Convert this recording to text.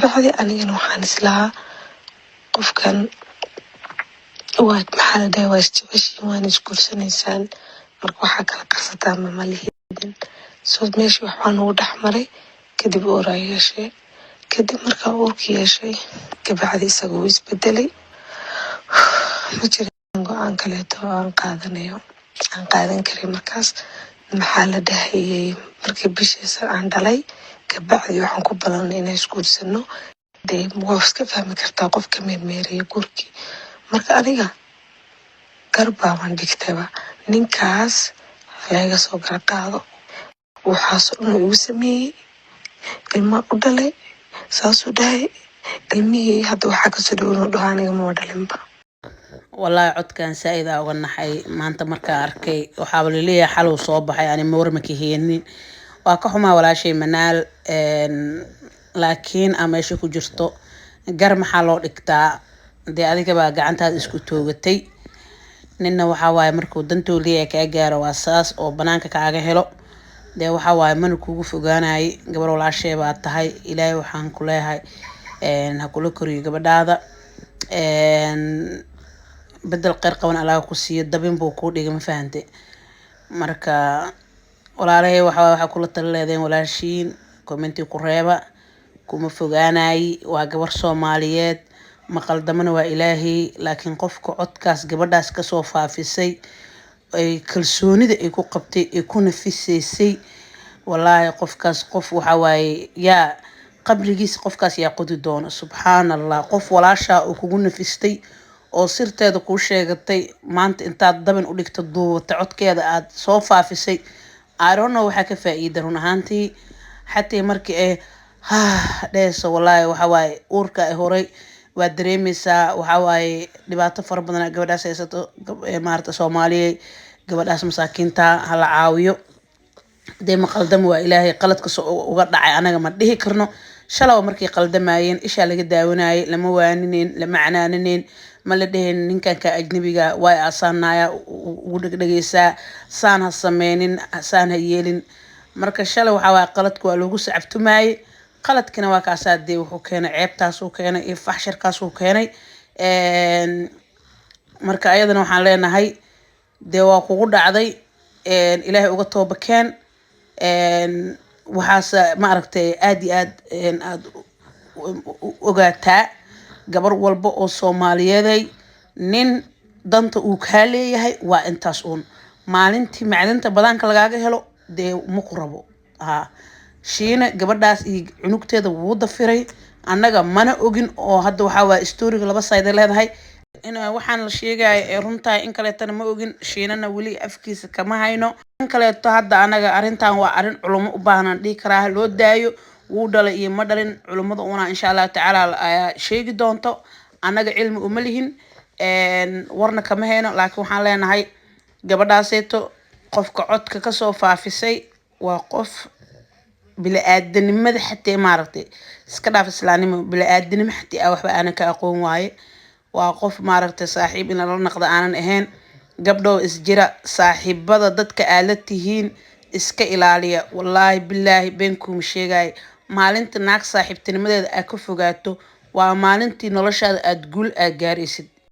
Bacdi anigana waxaan islahaa qofkan waa, maxaa la dhahay, waa isjeceshiin, waana isguursanaysaan, marka waxaa kala qarsataa mamalihidin. So meeshii waxbaa nagu dhex maray. Kadib uuraa yeeshay. Kadib markaa uurka yeeshay kabacdi isaga wuu isbedelay. Ma jirin go-aan kaleeto oo aan qaadanayo, aan qaadan karay markaas. Maxaa la dhahayay, markii bishiisa aan dhalay kabacdi waxaan ku ballanay inaan isguursano. Dee waa iska fahmi kartaa qofka meermeeraya guurkii. Marka aniga garbaaban dhigtayba, ninkaas laga soo gara qaado. Waxaasoo dhan uu igu sameeyey, ilmaa u dhalay, saasuu dhahay. Ilmihii hadda waxaa kasoo dhow inuu dhaho aniga maba dhalinba. Wallaahi codkan saa-id aa uga naxay maanta markaa arkay. Waxaaba laleeyahay xalow soo baxay, ani mawarma ka heenin. Waa ka xumaa walaashay Manaal, laakiin aa meesha ku jirto gar maxaa loo dhigtaa? Dee adigabaa gacantaada isku toogatay. Ninna waxaa waaye markuu dantoo leeyahay kaa gaaro, waa saas oo banaanka kaaga helo. Dee waxaa waaye mana kugu fogaanayay. Gabar walaashay baa tahay. Ilaahay waxaan ku leeyahay ha kula koriyo gabadhaada, bedel kheyr qaban Allaha ku siiyo. Dabin buu kuu dhigay, ma fahante? Marka walaalahay, waxa waxaa kula tali leedeen walaashiin, commenti ku reeba. Kuma fogaanayi, waa gabar Soomaaliyeed, maqaldamana waa Ilaahay. Laakiin qofka codkaas gabadhaas kasoo faafisay, ay kalsoonida ay ku qabtay, ay ku nafisaysay, wallaahi qofkaas qof waxa waaye yaa qabrigiisa qofkaas yaa qodi doono. Subxaan Allah, qof walaashaa oo kugu nafistay oo sirteeda kuu sheegatay, maanta intaad dabin u dhigta, duubatay codkeeda, aada soo faafisay, I don't know waxaa ka faa-iida. Run ahaantii, xataa markii ay dhehayso, wallaahi waxa waaye uurka ay horay waa dareemeysaa. Waxa waaye dhibaato fara badan gabadhaas haysato. Maarata Soomaaliya, gabadhaas masaakiinta hala caawiyo. Dee ma qaldamo, waa Ilaahay. Qalad kasta uga dhacay anaga ma dhihi karno. Shalaba markay qaldamayeen ishaa laga daawanayay, lama waaninayn, lama canaaninayn, ma la dhehayn ninkan ka ajnabiga way aasaanaya ugu dhegdhegaysaa, saan ha sameynin, saan ha yeelin. Marka shalay waxaa waaya qaladka waa loogu sacabtumayay. Qaladkina waa kaasaa. Dee wuxuu keenay ceebtaasuu keenay iyo faxsharkaasuu keenay. Marka ayadana waxaan leenahay, dee waa kugu dhacday, Ilaahay uga tooba keen. Waxaase ma aragtay aada iyo aad aada u ogaataa, gabar walba oo Soomaaliyeeday, nin danta uu kaa leeyahay waa intaas uun. Maalintii macdinta badaanka lagaaga helo, dee ma ku rabo. Ha Shiina gabadhaas iyo cunugteeda wuu dafiray, annaga mana ogin. Oo hadda waxaa waaya storyga laba side leedahay in waxaan la sheegaya ee runtahay, in kaleetana ma ogin. Shiinana weli afkiisa kama hayno. In kaleeto hadda anaga arrintan waa arrin culummo u baahnaan dhihi karaa loo daayo. Wuu dhalay iyo ma dhalin, culummada una insha Allahu tacaala ayaa sheegi doonto. Annaga cilmi uma lihin, warna kama hayno. Laakiin waxaan leenahay gabadhaaseeto, qofka codka kasoo faafisay waa qof bili-aadanimada xatee, maaragtay, iska dhaaf islaamnimo, bili-aadanimo xatee ah waxba aanan ka aqoon waaye. Waa qof, maaragtay, saaxiib in lala naqda aanan ahayn. Gabdhow, isjira. Saaxiibada dadka aad la tihiin iska ilaaliya. Wallaahi bilaahi been kuuma sheegaayo, maalinta naag saaxiibtinimadeeda aad ka fogaato waa maalintii noloshaada aada guul aad gaaraysid.